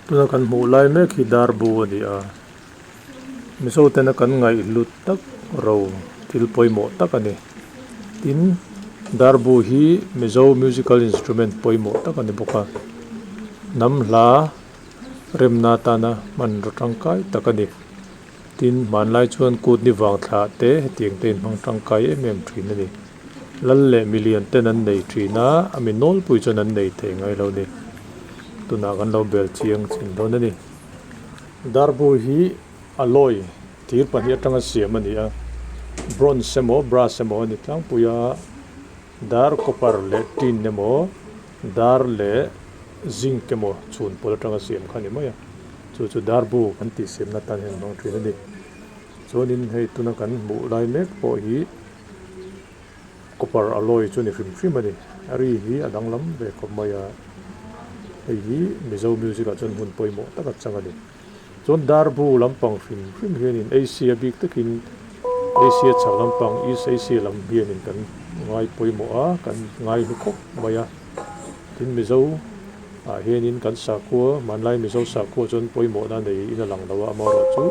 Tuna kan hmuh lai mek hi darbu a ni a, Mizo tena kan ngaihhlut tak ro thil pawimawh tak a ni. Tin, darbu hi Mizo musical instrument pawimawh tak a ni bawk a, hnam hla remna atana hmanraw tangkai tak a ni. Tin, hmanlai chuan kut ni vang thlah te hetiang te in hmang tangkai em em thin a ni. Lal leh milian ten an nei thin a, a mi nawlpui chuan an nei thei ngai lo ni. Tunah kan lo bel chiang chin dawn a ni. Darbu hi alloy thir pahnih atanga siam a ni a, bronze emaw brass emaw a ni tlangpui a, dar copper leh tin emaw dar leh zinc emaw chhun pawl atanga siam kha a ni mai a, chu chu darbu kan tih siamna tan hian hmang thin a ni. Chuanin hei tuna kan hmuh lai mek pawh hi. Copper alloy chu ni hrim hrim a ni. A ri hi a danglam ve khawp mai a, hei hi Mizo music ah chuan hmun pawimawh tak a chang a ni. Chuan darbu lampang hrim hrim hianin Asia bik takin Asia chhak lampang East Asia lam hianin kan ngai pawimawh a, kan ngai hlu khawp mai a. Tin Mizo ah hianin kan sakhua, hmanlai Mizo sakhua chuan pawimawhna nei in a lang lo a, amaherawhchu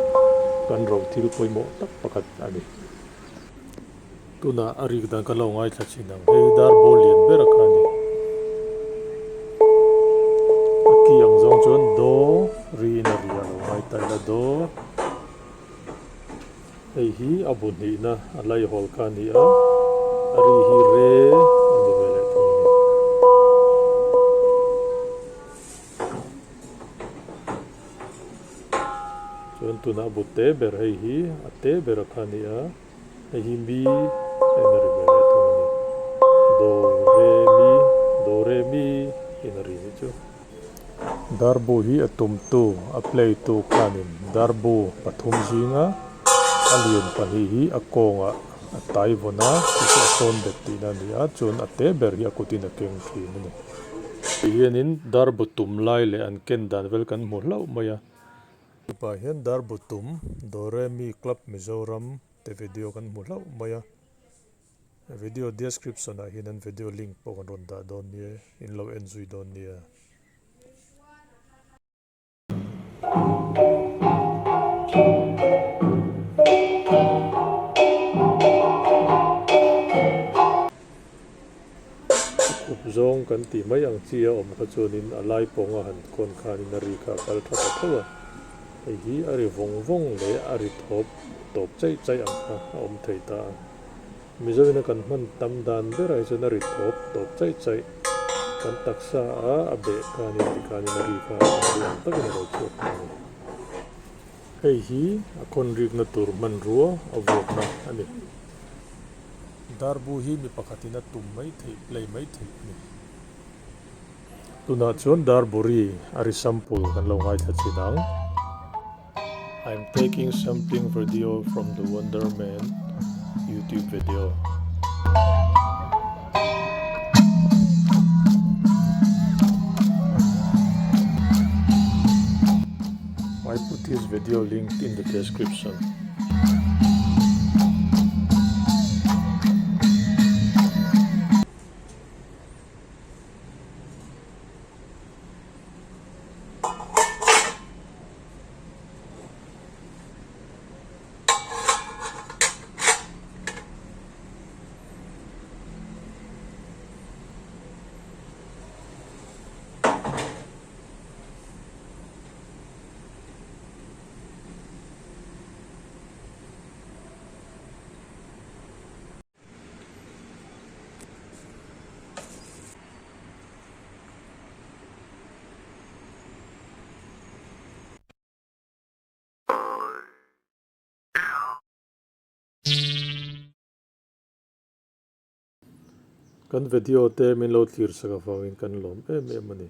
kan ro thil pawimawh tak pakhat a ni. Tunah a rik dan kan lo ngaithla thin ang. Hei hi dar ball lian ber a kha a ni. A ki ang zawng chuan do ri in a ri a lo ngai ta ila do. Hei hi a bu hnihna a laihawl kha a ni a, a ri hi re a ni ve leh thung a ni. Chuan tunah a bu te ber hei hi a te ber a kha a ni a. Hei hi mi en a ri ve leh thung a ni. Do re mi, do re mi in a ri nih chu. Darbu hi a tumtu, a play tu khanin darbu pathum zinga a lian pahnih hi a kawngah a tai vawn a, chu chu a sawn bet tihna a ni a, chuan a te ber hi a kutin a keng thin a ni. Ti hianin darbu tum lai leh an ken dan vel kan hmu hlauh mai a. Tupah hian darbu tum Doremi Club Mizoram te video kan hmu hlauh mai a, video description ah hian an video link pawh kan rawn dah dawn nia, in lo en zui dawn nia. A khup zawng kan tih mai ang chi a awm kha chuanin a lai pawnga han khawn khanin a ri kha a kal tha ta tho a, hei hi a ri vawng vawng leh a ri thawp tawp chaih chaih ang kha a awm thei ta a. Mizoina kan hman tam dan berah hi chuan a ri thawp tawp chaih chaih kan taksa a a beh khanin tikhanin a ri kha a duh ang takin a lo chhuak ta a ni. Hei hi a khawn rikna tur hmanrua a vuakna a ni. Darbu hi mi pakhatin a tum mai theih, play mai theih a ni. Tunah chuan Darburi a ri sample kan lo ngaithla chin ang. I am taking sampling video from the Wonder Man YouTube video. I put his video link in the description. Kan video te min lo thlir sak avangin kan lawm em em a ni.